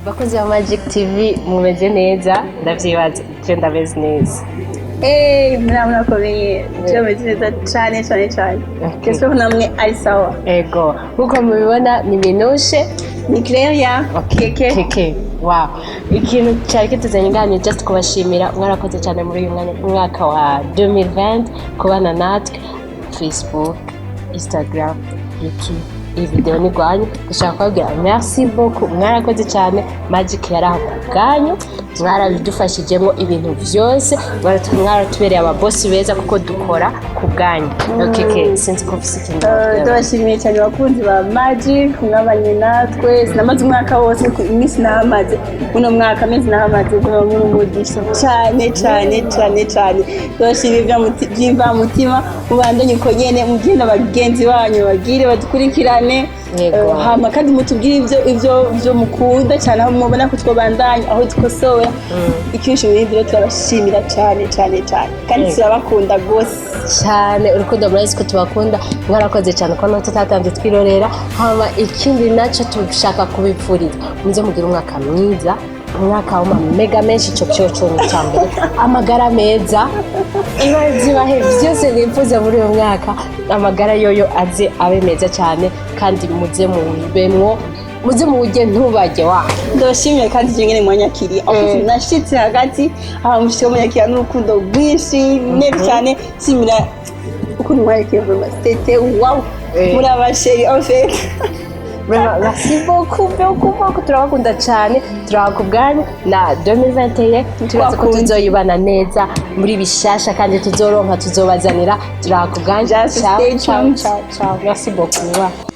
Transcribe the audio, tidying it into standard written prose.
Bakozi ba Magic TV, mumeze neza? Ndavyibaza, je ndameze neza. Eh, murakomeye, je meze neza cyane cyane cyane. J'espère ko namwe ari sawa. Ego, nkuko mubibona ni Minushe. Ni Claire Keke. Keke, wow. Ikintu cyari kituzanye inganye, just kubashimira, mwarakoze cyane muri uyu mwaka wa 2020 kubana natwe, Facebook, Instagram, YouTube. Iyi video ni rwanyu, dushaka kubabwira merci beaucoup, mwarakoze cyane. Magic yari aho ku bwanyu, mwarabidufashijemo ibintu byose, mwaratubereye ababosi beza kuko dukora ku bwanyu. Keke, sinzi ko ufise ikintu wabwira. Ndabashimiye cyane abakunzi ba Magic, mwabanye natwe. Sinamaze umwaka wose, ariko iminsi nahamaze uno mwaka, amezi nahamaze, kuba muri umugisha cyane cyane cyane cyane. Ndabashimiye by'imvamutima, mubandanye uko nyene, mubwire na bagenzi banyu bagire badukurikirane. Yego. Hama kandi mutubwire ibyo mukunda cyane, aho mubona ko twobandanya, aho dukosora ikinshi mu bindi. Rero turabashimira cyane cyane cyane kandi turabakunda rwose. Cyane, urukundo murazi ko tubakunda. Mwarakoze cyane ko tutatanze twirorera. Hama ikindi nacyo dushaka kubipfuriza, muze mugire umwaka mwiza, umwaka w'amamega menshi. Ico cyo ni icya mbere, amagara meza. Iba byibahe byose mwifuza muri uyu mwaka, amagara yoyo aze abe meza cyane, kandi muze mubemwo, muze muwurye ntubajye wa. Ndabashimiye kandi ibyo nyine mwanyakiriye. Aho nashitse hagati aho mushika munyakira n'urukundo rwinshi, neza cyane. Nshimira ukuntu mwanyakiriye, vraiment c'était wow. Muri aba chéris en fait. Vraiment, merci beaucoup, beaucoup, beaucoup. Turabakunda cyane, turaha ku bwanyu na 2021 turazi ko Twakunze. tuzoyibana neza muri bishasha kandi tuzoronka, tuzobazanira. Turaha ku bwanyu. Just Ciao, stay ciao, tuned. ciao, ciao. Merci beaucoup.